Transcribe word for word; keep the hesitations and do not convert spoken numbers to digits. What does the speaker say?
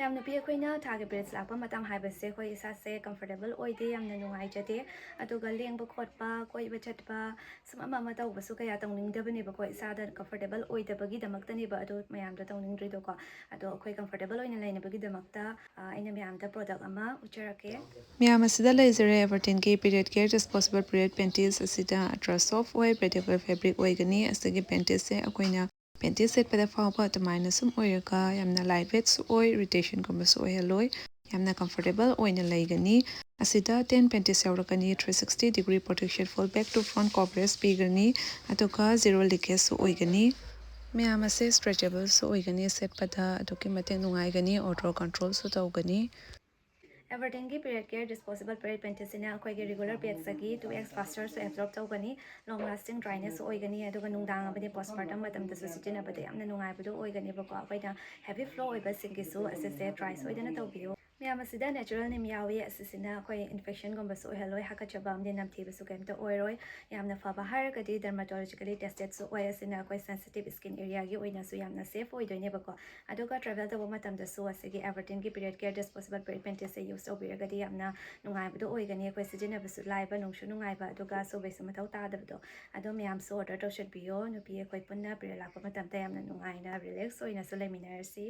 ꯌꯥꯝ ꯅꯨꯄꯤ ꯑꯩꯈꯣꯏꯅ ꯊꯥꯒꯤ periods ꯂꯥꯛꯄ ꯃꯇꯝ ꯍꯥꯏꯕꯁꯦ ꯑꯩꯈꯣꯏ ꯏꯁꯥꯁꯦ comfortable ꯑꯣꯏꯗꯦ, ꯌꯥꯝꯅ ꯅꯨꯡꯉꯥꯏꯖꯗꯦ꯫ ꯑꯗꯨꯒ ꯂꯦꯡꯕ ꯈꯣꯠꯄ, ꯀꯣꯏꯕ ꯆꯠꯄ, ꯁꯨꯝ ꯑꯃ ꯑꯃ ꯇꯧꯕꯁꯨ ꯀꯌꯥ ꯇꯧꯅꯤꯡꯗꯕꯅꯦꯕꯀꯣ, ꯏꯁꯥꯗ comfortable ꯑꯣꯏꯗꯕꯒꯤꯗꯃꯛꯇꯅꯦꯕ ꯑꯗꯨ ꯃꯌꯥꯝꯗꯣ ꯇꯧꯅꯤꯡꯗ꯭ꯔꯤꯗꯣꯀꯣ꯫ ꯑꯗꯣ ꯑꯩꯈꯣꯏ comfortable ꯑꯣꯏꯅ ꯂꯩꯅꯕꯒꯤꯗꯃꯛꯇ, ꯑ, ꯑꯩꯅ ꯃꯌꯥꯝꯗ product ꯑꯃ ꯎꯠꯆꯔꯛꯀꯦ꯫ ꯃꯌꯥꯝ ꯑꯁꯤꯗ ꯂꯩꯖꯔꯦ Everteenꯒꯤ period care disposable period panties꯫ ꯑꯁꯤꯗ ultra soft ꯑꯣꯏ, breathable fabric ꯑꯣꯏꯒꯅꯤ꯫ ꯑꯁꯤꯒꯤ pantiesꯁꯦ ꯑꯩꯈꯣꯏꯅ panties ꯁꯦꯠꯄꯗ ꯐꯥꯎꯕ ꯑꯗꯨꯃꯥꯏꯅ ꯁꯨꯝ ꯑꯣꯏꯔꯒ ꯌꯥꯝꯅ light weightꯁꯨ ꯑꯣꯏ, rotationꯒꯨꯝꯕꯁꯨ ꯑꯣꯏꯍꯜꯂꯣꯏ, ꯌꯥꯝꯅ comfortable ꯑꯣꯏꯅ ꯂꯩꯒꯅꯤ꯫ ꯑꯁꯤꯗ ten panties ꯌꯥꯎꯔꯛꯀꯅꯤ, three sixty degree protection, full back to front coverage ꯄꯤꯒꯅꯤ, ꯑꯗꯨꯒ zero leakageꯁꯨ ꯑꯣꯏꯒꯅꯤ꯫ ꯃꯌꯥꯝ ꯑꯁꯦ stretchableꯁꯨ ꯑꯣꯏꯒꯅꯤ, ꯁꯦꯠꯄꯗ ꯑꯗꯨꯛꯀꯤ ꯃꯇꯤꯛ ꯅꯨꯡꯉꯥꯏꯒꯅꯤ, odor controlꯁꯨ ꯇꯧꯒꯅꯤ꯫ Everteenꯒꯤ period care disposable period pantiesꯁꯤꯅ ꯑꯩꯈꯣꯏꯒꯤ regular bedꯇꯒꯤ two x fasterꯁꯨ absorb ꯇꯧꯒꯅꯤ, long lasting drynessꯁꯨ ꯑꯣꯏꯒꯅꯤ, ꯑꯗꯨꯒ ꯅꯨꯡꯗꯥꯡ ꯑꯃꯗꯤ postpartum ꯃꯇꯝꯗꯁꯨ ꯁꯤꯖꯤꯟꯅꯕꯗ ꯌꯥꯝꯅ ꯅꯨꯡꯉꯥꯏꯕꯗꯣ ꯑꯣꯏꯒꯅꯦꯕꯀꯣ꯫ ꯑꯩꯈꯣꯏꯅ heavy flow ꯑꯣꯏꯕꯁꯤꯡꯒꯤꯁꯨ ꯑꯁꯤꯁꯦ try ꯁꯣꯏꯗꯅ ꯇꯧꯕꯤꯌꯨ꯫ ꯃꯌꯥꯝ ꯑꯁꯤꯗ natural neem ꯌꯥꯎꯏ, ꯑꯁꯤꯁꯤꯅ ꯑꯩꯈꯣꯏ infectionꯒꯨꯝꯕꯁꯨ ꯑꯣꯏꯍꯜꯂꯣꯏ, ꯍꯥꯀꯠꯆꯕ ꯑꯃꯗꯤ ꯅꯝꯊꯤꯕꯁꯨ ꯀꯩꯝꯇ ꯑꯣꯏꯔꯣꯏ꯫ ꯌꯥꯝꯅ ꯐꯕ ꯍꯥꯏꯔꯒꯗꯤ dermatologically testedꯁꯨ ꯑꯣꯏ꯫ ꯑꯁꯤꯅ ꯑꯩꯈꯣꯏ sensitive skin areaꯒꯤ ꯑꯣꯏꯅꯁꯨ ꯌꯥꯝꯅ safe ꯑꯣꯏꯗꯣꯏꯅꯦꯕꯀꯣ꯫ ꯑꯗꯨꯒ travel ꯇꯧꯕ ꯃꯇꯝꯗꯁꯨ ꯑꯁꯤꯒꯤ Everteenꯒꯤ period care disposable period pantiesꯁꯦ use ꯇꯧꯕꯤꯔꯒꯗꯤ ꯌꯥꯝꯅ ꯅꯨꯡꯉꯥꯏꯕꯗꯣ ꯑꯣꯏꯒꯅꯤ꯫ ꯑꯩꯈꯣꯏ ꯁꯤꯖꯤꯟꯅꯕꯁꯨ ꯂꯥꯏꯕ, ꯅꯨꯡꯁꯨ ꯅꯨꯡꯉꯥꯏꯕ, ꯑꯗꯨꯒ ꯁꯨꯕꯩꯁꯨ ꯃꯊꯧ ꯇꯥꯗꯕꯗꯣ꯫ ꯑꯗꯣ ꯃꯌꯥꯝꯁꯨ order ꯇꯧꯁꯟꯕꯤꯌꯣ꯫ ꯅꯨꯄꯤ ꯑꯩꯈꯣꯏ ꯄꯨꯟꯅ period ꯂꯥꯛꯄ ꯃꯇꯝꯗ ꯌꯥꯝꯅ ꯅꯨꯡꯉꯥꯏꯅ relax ꯑꯣꯏꯅꯁꯨ ꯂꯩꯃꯤꯟꯅꯔꯁꯤ꯫